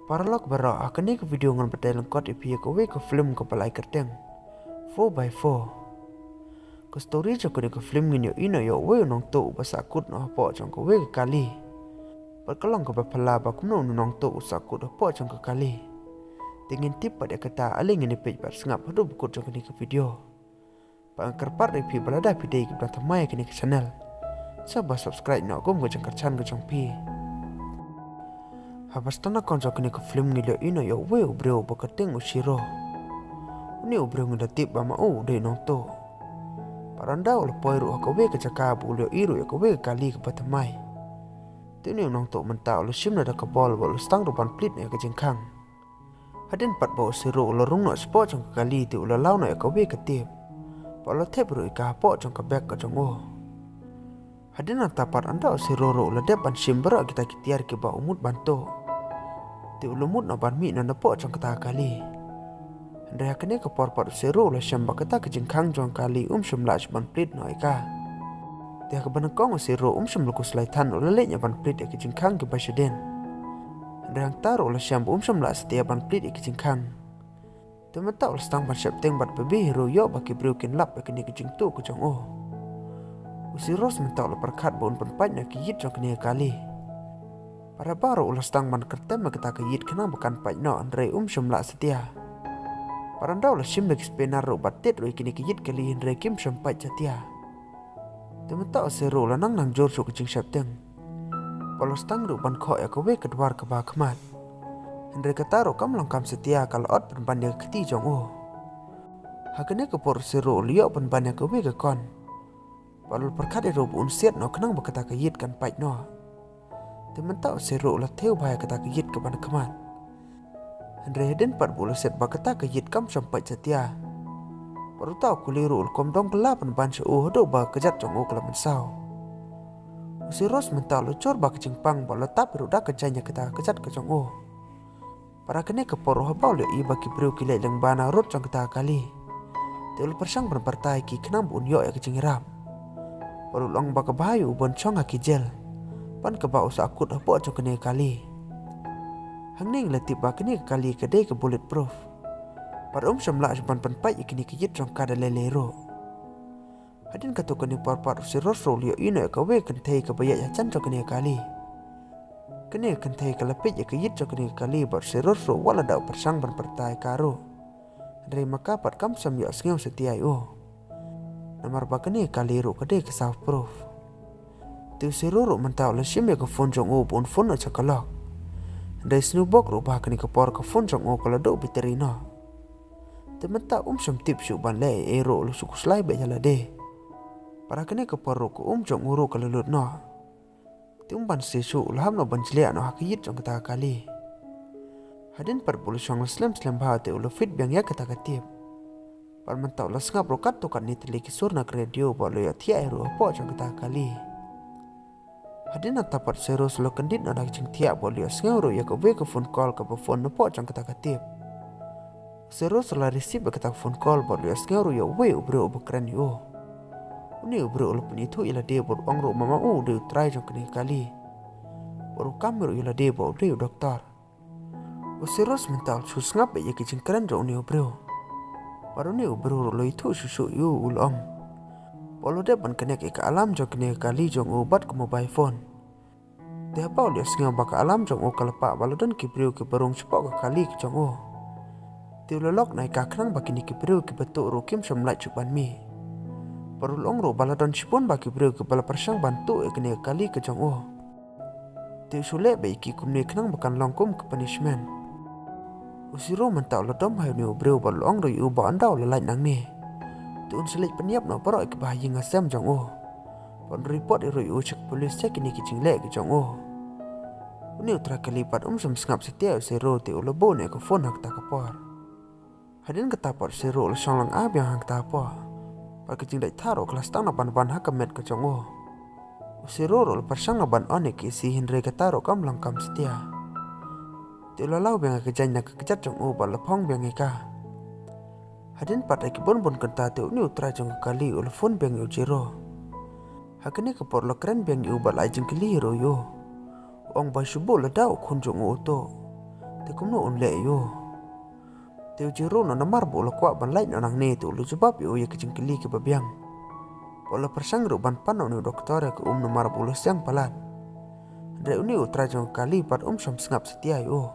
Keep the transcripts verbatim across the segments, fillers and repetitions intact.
Paralok baroh, ha kane ka video ngan batai lyngkot ïa phi ïa kawei ka film kaba la ai kyrteng four by four. Ka story jong kane ka film ngin ïohi noh ïa uwei u nongtuh uba sahkut noh hapoh jong kawei ka kali. Bad ka long kaba phylla ba kumno u nongtuh u sahkut hapoh jong ka kali. Te ngin tip pat ïa kata, ale ngin ïa peit bad sngap haduh ba kut jong kane ka video. Bad nga kyrpad ïa phi ba lada phi dei kiba dang thymmai ïa kane ka channel, sa ba subscribe noh kum ka jingkyrchan ka jong phi. Haba sdang na kawei jong kane ka film ngi la ïohi noh ïa uwei u briew uba kyrteng u Shiro. Une u briew ngi la tip ba ma u u dei u nongtuh. Bad ynda u la poi ruh ha kawei ka jaka ba u la ïohi ruh ïa kawei ka kali kaba thymmai. Te une u nongtuh mynta u la shim noh da ka bol bad u la sdang ruh ban plie noh ïa ka jingkhang. Hadien pat ba u Shiro u la rung noh shapoh jong ka kali te u la law noh ïa kawei ka tip. Bad u la thep ruh ïa ka hapoh jong ka bag ka jong u. Hadien nangta pat ynda u Shiro ruh u la dep ban shim baroh kita ki tiar kiba u mut ban tuh, te u la mut noh ban mih noh napoh jong kata ka kali. Hynrei ha kane ka por pat u Shiro u la shem ba kata ka jingkhang jong ka kali um shym lah shuh ban plie noh ïa ka. Te ha kaba nyngkong u Shiro um shym la khuslai than, u la leit noh ban plie ïa ka jingkhang kiba shadien. Hynrei hangta ruh u la shem ba um shym lah satia ban plie ïa ka jingkhang. Te mynta u la sdang ban sheptieng bad babe hi ruh ïoh ba ki briew kin lap ïa kane ka jingtuh ka jong u. U Shiro mynta u la pyrkhat ba un pynpait noh ïa ka ïit jong kane ka kali. Bad haba ruh u la sdang ban kyrtem ïa kata ka ïit khnang ba kan pait noh, hynrei um shym lah satia. Bad ynda u la shim da ki spanner ruh bad tied ruh ïa kane ka ïit kali, hynrei kim shym pait satia. Te mynta u Shiro u la nang nang jur shuh ka jingsheptieng. Bad u la sdang ruh ban khoh ïa kawei ka dwar kaba khmat. Hynrei kata ruh kam long kam satia, ka la ot pynban ïa ka kti jong u. Ha kane ka por u Shiro u la ïoh pynban ïa kawei ka kon. Bad u la pyrkhat hi ruh ba un siat noh khnang ba kata ka ïit kan pait noh. Te mynta u Shiro u la thew bha ïa kata ka ïit kaba khmat. Hynrei hadien pat ba u la siat ba kata ka ïit kam shym pait satia, bad uta u kali ruh u la kum dang kylla pynban sha u haduh ba ka kjat jong u ka la mynsaw. U Shiro mynta u la jur bha ka jingpang bad u la tap hi ruh da ka jaiñ ïa kata ka kjat ka jong u. Bad ha kane ka por ruh haba u la ïohi ba ki briew ki leit lyngba na rud jong kata ka kali, te u la pyrshang ban pyrta ïa ki khnang ba un ïoh ïa ka jingïarap. Bad u la ong ba kaba bha ïa u ban shong ha ki jel, ban kaba u sahkut hapoh jong kane ka kali. Hangne ngi la tip ba kane ka kali ka dei ka bulletproof. Bad um shym lah shuh ban pynpait ïa kine ki ïit jong ka da lei lei ruh. Hadien katto katne por pat u Shiro ruh u la ïohi noh ïa kawei ka kynthei kaba ïaid hajan jong kane ka kali. Kane ka kynthei ka la peit ïa ka ïit jong kane ka kali bad u Shiro ruh wat la da u pyrshang ban pyrta ïa ka ruh, hynrei ma ka pat kam shym ïohsngew satia ïa u. Namar ba kane ka kali ruh ka dei ka soundproof. Te u Shiro ruh mynta u la shim ïa ka phone jong u ba un phone noh sha ka lok. Hynrei sngewbok ruh ba ha kane ka por ka phone jong u ka la duh battery noh. Te mynta um shym tip shuh ban leh ei ei ruh, u la shu khuslai beit ïa lade. Bad ha kane ka por ruh ka um jong u ruh ka la lut noh. Te um banse shuh, u la hap noh ban jliah noh ha ka ïit jong kata ka kali. Hadien pat ba u la shong la slem slem bha te u la fit biang ïa kata ka tip. Bad mynta u la sngap ruh katto katne tylli ki sur na ka radio bad u la ïohthiah hi ruh hapoh jong kata ka kali. Hadien nangta pat u Shiro u la kyndit noh da ka jingthiah bad u la ïohsngew ruh ïa kawei ka phone call kaba phone napoh jong kata ka tip. U Shiro u la receive ïa kata ka phone call bad u la ïohsngew ruh ïa uwei u briew uba kren ïa u. Une u briew u la pynithuh ïa lade bad u ong ruh ba ma u u dei u trai jong kane ka kali. Bad u kam ruh ïa lade ba u dei u doktor. U Shiro mynta u la shu sngap beit ïa ki jingkren jong une u briew. Bad une u briew ruh u la ithuh shuh shuh ïa u, u la ong ba u la dep ban connect ïa ka alarm jong kane ka kali jong u bad ka mobile phone. Te haba u la ïohsngew ba ka alarm jong u ka la pah ba la don ki briew kiba rung shapoh ka kali ka jong u, te u la lock noh ïa ka khnang ba kine ki briew kiba tuh ruh kim shym lah shuh ban mih. Bad u la ong ruh ba la don shibun bha ki briew kiba la pyrshang ban tuh ïa kane ka kali ka jong u. Te u shu leh beit ïa ki kumne khnang ba kan long kum ka punishment. U Shiro mynta u la dom ha une u briew bad u la ong ruh ïa u ba ynda u la lait nangne, te un sa leit pynïap noh baroh ïa kiba ha ïing ha sem jong u. Bad un report ruh ïa u sha ka police sha kine ki jingleh ki jong u. Une u trai kali pat um shym sngap satia ïa u Shiro te u la buh noh ïa ka phone ha kata ka por. Hadien kata pat u Shiro u la shong lang ar biang ha kata ka por. Bad ka jingdait thah ruh ka la sdang noh ban wan ha ka met ka jong u. U Shiro ruh u la pyrshang noh ban on ïa ka A C hynrei kata ruh kam long kam satia. Te u la law biang ïa ka jaiñ na ka kjat jong u bad la phong biang ïa ka. Hadien pat ha ki bun bun kynta te une u trai jong ka kali u la phone biang ïa u Shiro. Ha kane ka por u la kren biang ïa u bad la ai jingkylli ruh ïa u. U ong ba shu buh lada u khun jong u u tuh, Te kumno un leh ïa u? Te u Jiro noh namar ba u la kwah ban lait noh nangne, te u la jubab ïa u ïa ki jingkylli kiba biang. Ba u la pyrshang ruh ban pan noh une u doktor ïa ka um namar ba u la siang palat. Hynrei une u trai jong ka kali pat um shym sngap satia ïa u.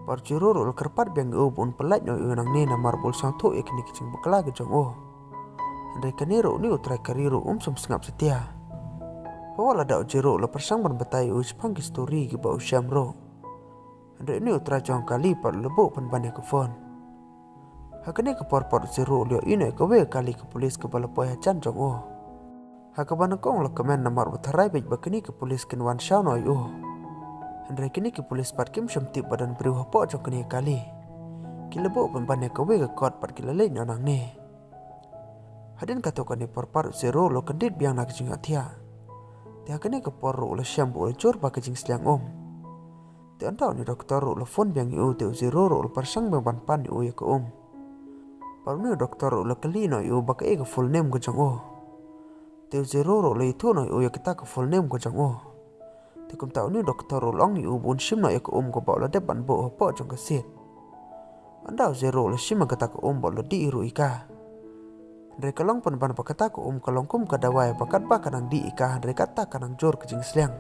Bad u Jiro ruh u la kyrpad biang ïa u ba un pynlait noh ïa u nangne namar ba u la sngewthuh ïa kine ki jingbakla ki jong u. Hynrei kane ruh une u trai kali ruh um shym sngap satia. Pat wat lada u Jiro u la pyrshang ban batai ïa u shaphang ki story kiba u shem ruh, hynrei une u trai jong ka kali pat u la buh pynban ïa ka phone. Ha kane ka por pat u Jiro u la ïohi noh ïa kawei ka kali ka pulit kaba la poi hajan jong u. Ha kaba nyngkong u la kmen namar u tharai beit ba kine ki pulit kin wan shaw noh ïa u. Hynrei kine ki pulit pat kim shym tip ba don briew hapoh jong kane ka kali. Ki la buh pynban ïa kawei ka kot bad ki la leit noh nangne. Hadien katto katne por pat u Jiro u la kyndit biang na ka jingïathiah. Te ha kane ka por ruh u la shem ba u la jur bha ka jingsliang um. Te ynda une u doktor ruh u la phone biang ïa u, te u Jiro ruh u la pyrshang biang ban pan ïa u ïa ka um. Bad une u doktor ruh u la kylli noh ïa u ba kaei ka full name ka jong u. Te u Jiro ruh u la ïathuh noh ïa u ïa kata ka full name ka jong u. Te kumta une u doktor ruh u la ong ïa u ba un shim noh ïa ka um kaba u la dep ban buh hapoh jong ka seat. Ynda u Jiro u la shim ïa kata ka um bad u la dih ruh ïa ka. Hynrei ka long pynban ba kata ka um ka long kum ka dawai ba katba ka nang dih ïa ka, hynrei kata ka nang jur ka jingsliang.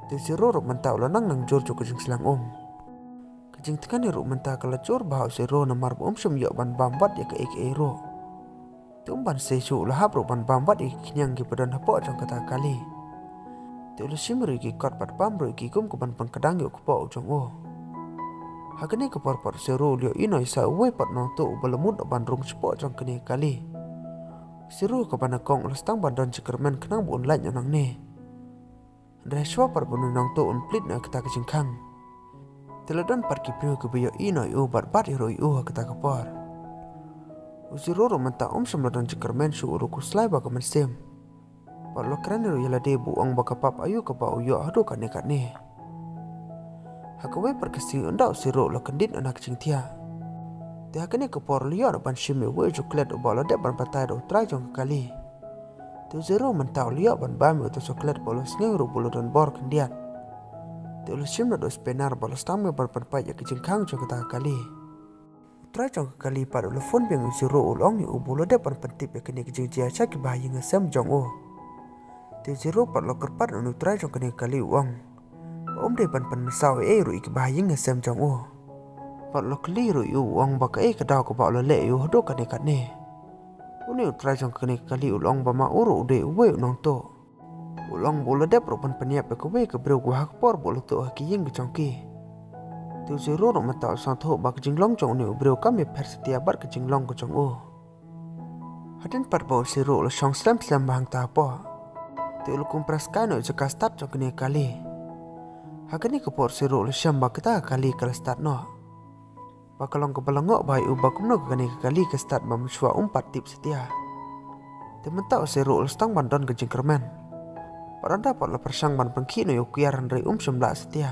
Te u Jiro ruh mynta u la nang nang jur jong ka jingsliang um. Ka jingthngan ruh mynta ka la jur bha ha u Jiro namar ba um shym ïoh ban bam wat ïa kaei kaei ruh. Te um ban sei shuh u la hap ruh ban bam wat ïa ki khñiang kiba don hapoh jong kata ka kali. Te u la shim ruh ïa ki kot bad bam ruh ïa ki kum ka ban pynkdang ïa u kpoh u jong u. Ha kane ka por pat u Jiro u la ïohi noh ïa sa uwei pat u nongtuh uba la mut ban rung shapoh jong kane ka kali. U Jiro kaba nyngkong u la sdang ban don jingkyrmen khnang ba un lait noh nangne. Hynrei shuwa pat ba une u nongtuh un plie noh ïa kata ka jingkhang, te la don pat ki briew kiba ïohi noh ïa u bad bat ruh ïa u ha kata ka por. U Jiro ruh mynta um shym la don jingkyrmen shuh, u ruh khuslai bha ka mynsiem. Bad u la kren ruh ïa lade ba u ong ba ka pap aïu kaba u ïoh haduh katne katne. Ha kawei pat ka sngi ynda u Jiro u la kyndit noh na ka jingthiah, te ha kane ka por u la ïoh noh ban shim ïa uwei u chocolate uba u la dep ban batai da u trai jong ka kali. Te u Jiro mynta u la ïoh ban bam ïa uta u chocolate bad u la sngew ruh ba u la don bor khyndiat. Te u la shim noh da u spanner bad u la sdang biang ban pynpait ïa ka jingkhang jong kata ka kali. U trai jong ka kali pat u la phone biang ïa u Jiro, u la ong ïa u ba u la dep ban pyntip ïa kane ka jingjia sha ki bahaïing hasem jong u. Te u Jiro pat u la kyrpad na une u trai jong kane ka kali, u ong ba um dei ban pynmynsaw ei ei ruh ïa ki bahaïing hasem jong u. Bad u la kylli ruh ïa u, u ong ba kaei ka daw kaba u la leh ïa u haduh katne katne. Une u trai jong kane ka kali u la ong ba ma u ruh u dei uwei u nongtuh. U la ong ba u la dep ruh ban pynïap ïa kawei ka briew kaba ha ka por ba u la tuh ha ki ïing ka jong ki. Te u Jiro ruh mynta u sngewthuh ba ka jinglong jong une u briew kam ïapher satia bad ka jinglong ka jong u. Hadien pat ba u Jiro u la shong slem slem bha hangta hapoh, te u la kum press kai noh ïa u jaka start jong kane ka kali. Ha kane ka por u Jiro u la shem ba kata ka kali ka la start noh. Ba ka long kaba la ngoh bha ïa u ba kumno ka kane ka kali ka start ba mynshuwa um pat tip satia. Te mynta u Jiro u la sdang ban don ka jingkyrmen. Bad ynda pat u la pyrshang ban pynkhih noh ïa u kiar hynrei um shym lah satia.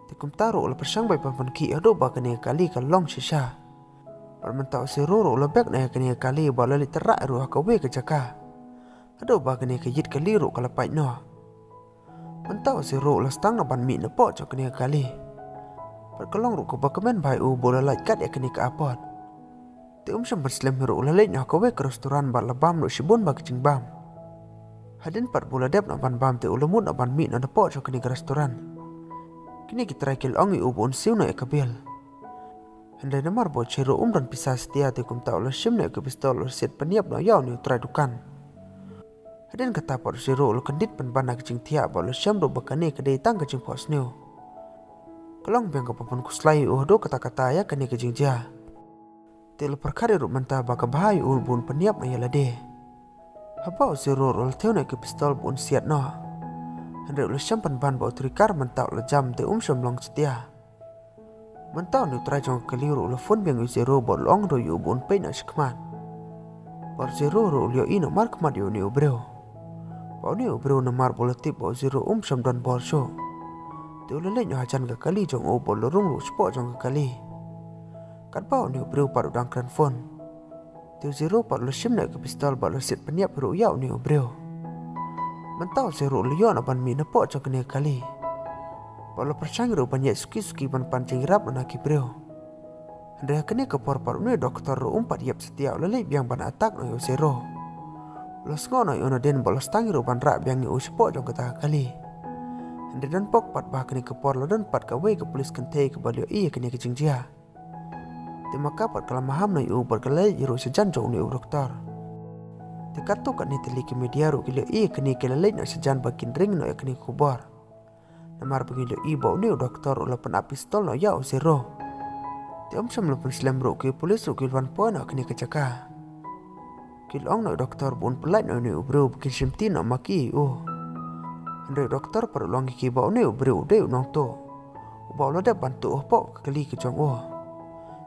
Te kumta ruh u la pyrshang beit ban pynkhih haduh ba kane ka kali ka long shisha. Bad mynta u Jiro ruh u la bek noh ïa kane ka kali bad u la leit tyrrah ruh ha kawei ka jaka. Haduh ba kane ka ïit kali ruh ka la pait noh. Mynta u Jiro u la sdang noh ban mih napoh jong kane ka kali. Bad ka long ruh kaba kmen bha ïa u ba u la lait kat ïa kane ka apot. Te um shym pynslem hi ruh u la leit noh ha kawei ka restaurant bad la bam noh shibun bha ki jingbam. Hadien pat ba u la dep noh ban bam te u la mut noh ban mih noh napoh jong kane ka restaurant. Kine ki trai ki la ong ïa u ba un siew noh ïa ka bill. Hynrei namar ba u Jiro um don pisa satia te kumta u la shim noh ïa ka pistol u la siat pynïap noh ïa une u trai dukan. Hadien kata pat u Jiro u la kyndit pynban na ka jingthiah bad u la shem ruh ba kane ka dei tang ka jingphohsniew. Ka long biang kaba pynkhuslai ïa u haduh katta katta ïa kane ka jingjia. Te u la pyrkhat ïa ruh mynta ba ka bha ïa u ba un pynïap noh ïa lade. Haba u Jiro ruh u la thew noh ïa ka pistol ba un siat noh, hynrei u la shem pynban ba u trigger mynta u la jam te um shym long satia. Mynta une u trai jong ka kali ruh u la phone biang ïa u Jiro bad u la ong ruh ïa u ba un peit noh shakhmat. Bad u Jiro ruh u la ïohi noh markhmat ïa une u briew. Bad une u briew namar ba u la tip ba u Jiro um shym don bor shuh, te u la leit noh hajan ka kali jong u bad u la rung ruh shapoh jong ka kali. Katba une u briew pat u dang kren phone, te u Jiro pat u la shim noh ïa ka pistol bad u la siat pynïap ruh ïa une u briew. Mynta u Jiro u la ïoh noh ban mih napoh jong kane ka kali. Bad u la pyrshang ruh ban ïaid suki suki ban pan jingïarap na ki briew. Hynrei ha kane ka por pat une u doktor ruh um pat ïap satia, u la leit biang ban attack noh ïa u Zero. U la sngew noh ïa u Nadine bad u la sdang ruh ban rah biang ïa u shapoh jong kata ka kali. Hynrei don pok pat ba ha kane ka por la don pat kawei ka police kynthei kaba la ïohi ïa kane ka jingjia. Te ma ka pat ka la maham noh ïa u bad ka la leit ïaroh shajan jong une u doktor. Te katto katne tylli ki media ruh ki la ïohi ïa kane, ki la leit noh shajan ba kin ring noh ïa kane ka khubor. Namar ba ngi la ïohi ba une u doktor u la pynap pistol noh ïa u Zero. Te ym shym la pynslem ruh, ki police ruh ki la wan poi noh ha kane ka jaka. Ki la ong noh ïa u doktor ba un pyllait noh ïa une u briew ba kin shimti noh ma ki ïa u. Hynrei u doktor pat u la ong ïa ki ba une u briew u dei u nongtuh uba u la dep ban tuh hapoh ka kali ka jong u.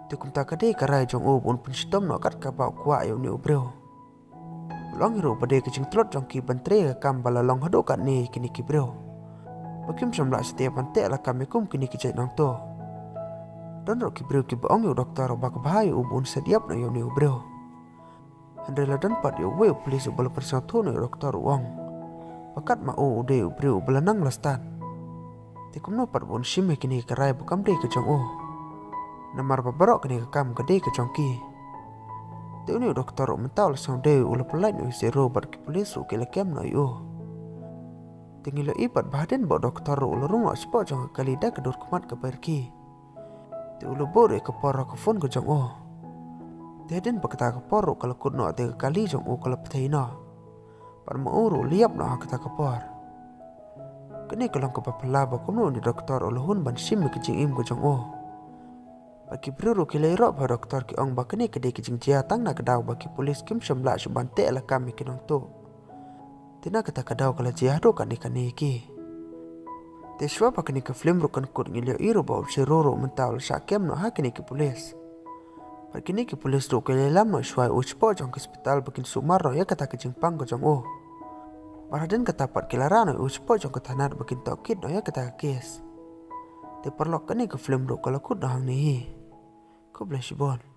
Te kumta ka dei ka rai jong u ba un pynshitom noh kat kaba u kwah ïa une u briew. U la ong ruh ba dei ka jingtlot jong ki ban trei ka kam ba la long haduh katne ïa kine ki briew, ba kim shym lah satia ban teh lakam ïa kum kine ki jait nongtuh. Don ruh ki briew kiba ong ïa u doktor ba ka bha ïa u ba un set ïap noh ïa une u briew. Hynrei la don pat ïa uwei u police uba la pynsngewthuh noh ïa u doktor, u ong ba katba u, u dei u briew uba la nang la stad, te kumno pat ba un shim ïa kane ka rai ba kam dei ka jong u, namar ba baroh kane ka kam ka dei ka jong ki. Te une u doktor ruh mynta u la sngewdei, u la pyllait noh ïa u Zero bad ki police ruh ki la kem noh ïa u. Te ngi la ïohi pat ba hadien ba u doktor ruh u la rung noh shapoh jong ka kali da ka dur khmat kaba rkhie. Te u la buh ruh ïa ka por ha ka phone ka jong u. Te hadien ba kata ka por ruh ka la kut noh, te ka kali jong u ka la pynthei noh. Bad ma u ruh u la ïap noh ha kata ka por. Kane ka long kaba phylla ba kumno une u doktor u la hun ban shim ïa ka jingim ka jong u. Bad ki briew ruh ki la ïaroh bha ïa u doktor, ki ong ba kane ka dei ka jingjia tang na ka daw ba ki police kim shym lah shuh ban teh lakam ïa ki nongtuh. Te na kata ka daw ka la jia haduh katne katne ïa ki. Te shuwa ba kane ka film ruh kan kut, ngi la ïohi ruh ba u Zero ruh mynta u la shah kem noh ha kine ki police. Bad kine ki police ruh ki la ïalam noh shuwa ïa u shapoh jong ka hospital ba kin sumar noh ïa kata ka jingpang ka jong u. Bad hadien kata pat ki la rah noh ïa u shapoh jong ka thanat ba kin tohkit noh ïa kata ka case. Te paralok, kane ka film ruh ka la kut noh hangne hi. Khublei shibun.